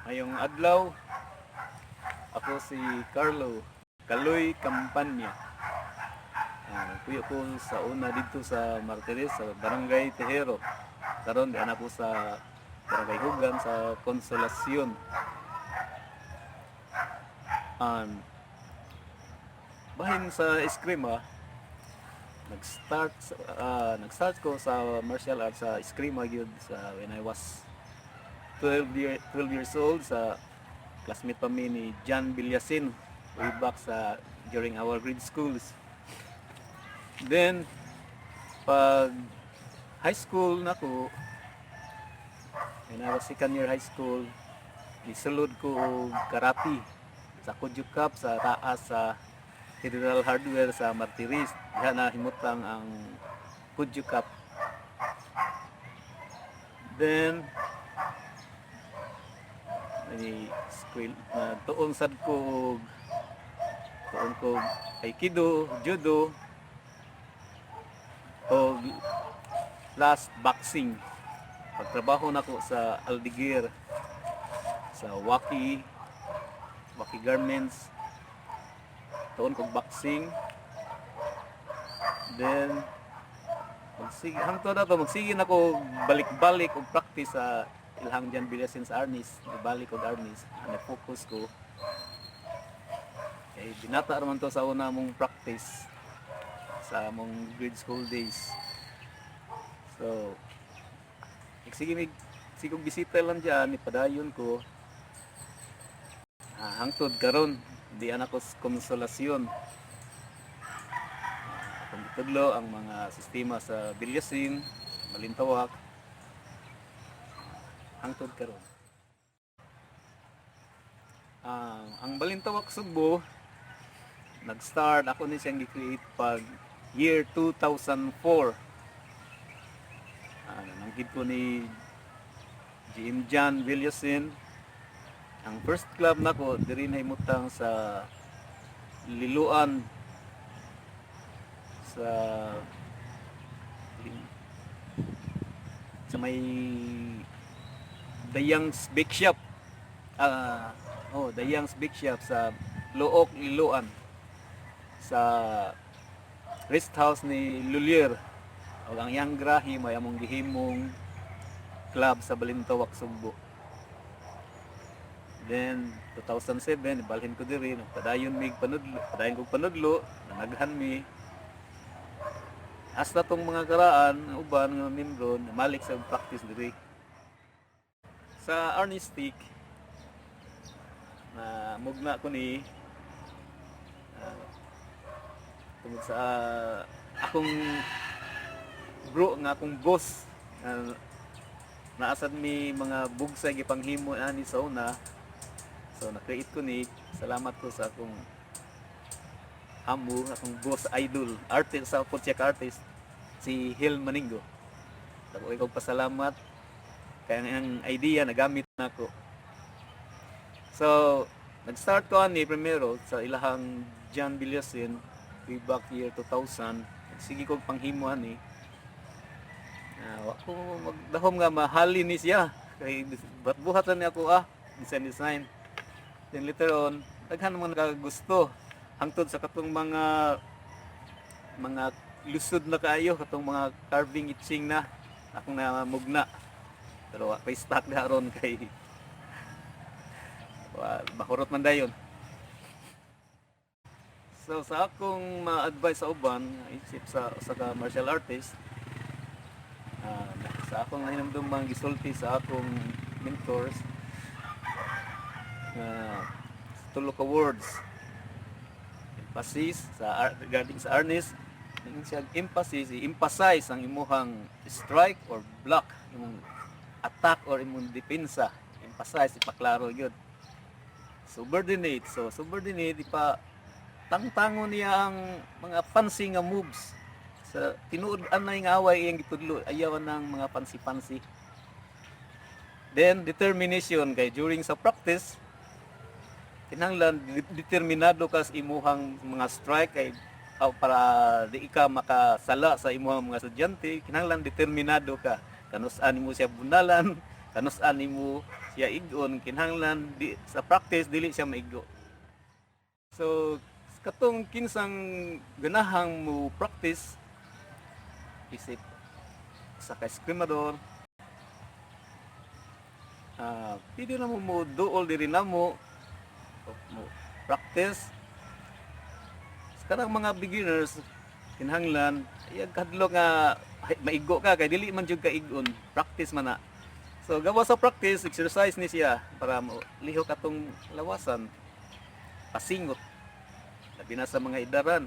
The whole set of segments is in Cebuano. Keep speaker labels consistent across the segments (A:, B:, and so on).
A: Ngayong adlaw, ako si Carlo Kaloy Campanya. Puyo ko sa una dito sa Martires, sa Barangay Tejero. Karon di ko sa Barangay Hugan sa Consolacion. Bahin sa eskrima, nag-start ko sa martial arts sa eskrima gyud sa when I was 12 years old sa classmate pa mi ni John Villasin way back sa during our grade schools. Then pag high school nako, when I was second year high school, gisulod ko og karate sa Kuju Cup sa taas sa Federal Hardware sa Martires. Diha na himutang ang Kuju Cup. Then ni school na tuon sad ko og tuon ko aikido, judo o last boxing. Pagtrabaho nako sa Aldigir sa Waki Garments, tuon kog boxing. Then magsige hangtod ato magsige nako balik-balik og practice sa ilhang John Villasin sa Arnis. Balik og Arnis ang focus ko kay binata raman to sa una mong practice sa among grade school days. So sige mig sige kog bisita lang diyan, ipadayon ko. Hangtod karon di ana ko sa Konsolasyon. Akong gitudlo ang mga sistema sa Bilyasin, Balintawak hangtod karon. Ang Balintawak Sugbo nag-start ako ni siyang gi-create pag year 2004. Nanggid ko ni GM John Villasin. Ang first club nako diri na himutang sa Liloan sa may Dayang's Bake Shop. Oh, Dayang's Bake Shop sa Looc, Liloan. Sa rest house ni Lulier. O ang iyang grahe may among gihimong club sa Balintawak, Sugbo. Then 2007 ibalhin ko diri, nagpadayon mig panudlo, padayon kog panudlo, nanaghan mi. Hasta tong mga karaan, ang uban nga membro namalik sa practice diri. Sa Arnis Stick na mugna ko ni tungod sa akong bro nga akong boss, naasad mi mga bugsay gipanghimo ani sa una. So na-create ko ni, salamat ko sa akong amo, akong boss, idol, artist sa Kutyak artist, si Hil Maningo. Dako ikaw pasalamat kaya ang idea nagamit nako. So nag-start ko ani primero sa ilahang John Villasin way back year 2000. Sige kog panghimo ani. Wa ko magdahom nga mahalin ni siya kay bat buhatan niya ako design design. Then later on daghan man nakagusto hangtod sa katong mga lusod na kaayo, katong mga carving etching na akong namugna, pero wa pay stock na ron kay wa mahurot man dayon. So sa akong ma-advise sa uban isip sa usa ka martial artist, Sa akong nahinumdumang gisulti sa akong mentors nga tulo ka words, emphasis sa regarding sa arnis, ingon siya, emphasis, i-emphasize ang imuhang strike or block, imong attack or imong depensa. Emphasize, ipaklaro gyud. Subordinate, so subordinate, ipa tangtango niya ang mga fancy nga moves. Sa tinuod anay nga away, iyang gitudlo, ayaw ng mga fancy-fancy. Then determination, kay during sa practice kinahanglan determinado ka sa imuhang mga strike, kay para di ka makasala sa imuhang mga estudyante. Kinahanglan determinado ka kanus-an nimo siya bunalan, kanus-an nimo siya igon. Kinahanglan di, sa practice dili siya maigo. So katong kinsang ganahang mo practice isip sa ka eskrimador, pwede na mo mo duol diri namo mo practice. Sa kanang mga beginners, kinahanglan ayag kadlok nga ay, maigo ka, kay dili man jud ka igon, practice man na. So gawa sa practice, exercise ni siya para mo lihok atong lawasan, pasingot, labi na sa mga idaran.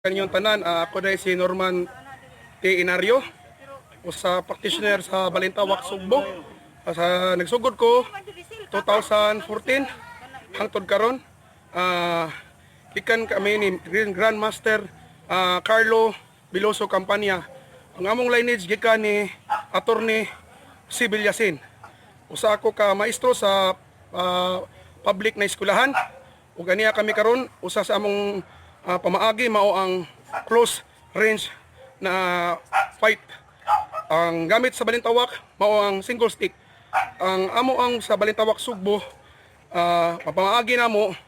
B: Kanyong tanan, ako dahil si Norman T. Inario, usa practitioner sa Balintawak, Sugbo. Sa nagsugod ko 2014 hangtod karon, gikan kami ni Grandmaster Carlo Biloso Campania. Ang among lineage gikan ni Attorney C. Villasin. Usa ako ka maestro sa public na eskwelahan. Ug aniya kami karon, usa sa among pamaagi mao ang close range na fight. Ang gamit sa Balintawak mao ang single stick. Ang amo ang sa Balintawak Sugbo, pamaagi namo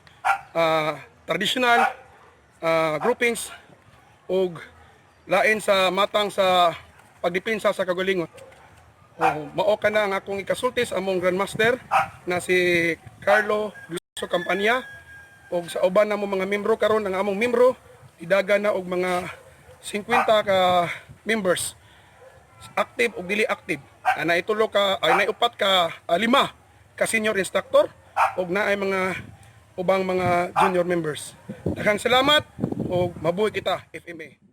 B: traditional groupings ug lain sa matang sa pagdepensa sa kagalingon. Oh, mao ka na ang akong ikasulti sa among Grandmaster na si Carlo Luso Campania og sa uban namo mga membro. Karon ang among membro idaga na og mga 50 ka members, active ug dili active. Naay tulo ka, ay, naay upat ka, lima ka senior instructor ug naay mga ubang mga junior members. Daghang salamat ug mabuhi kita, FMA.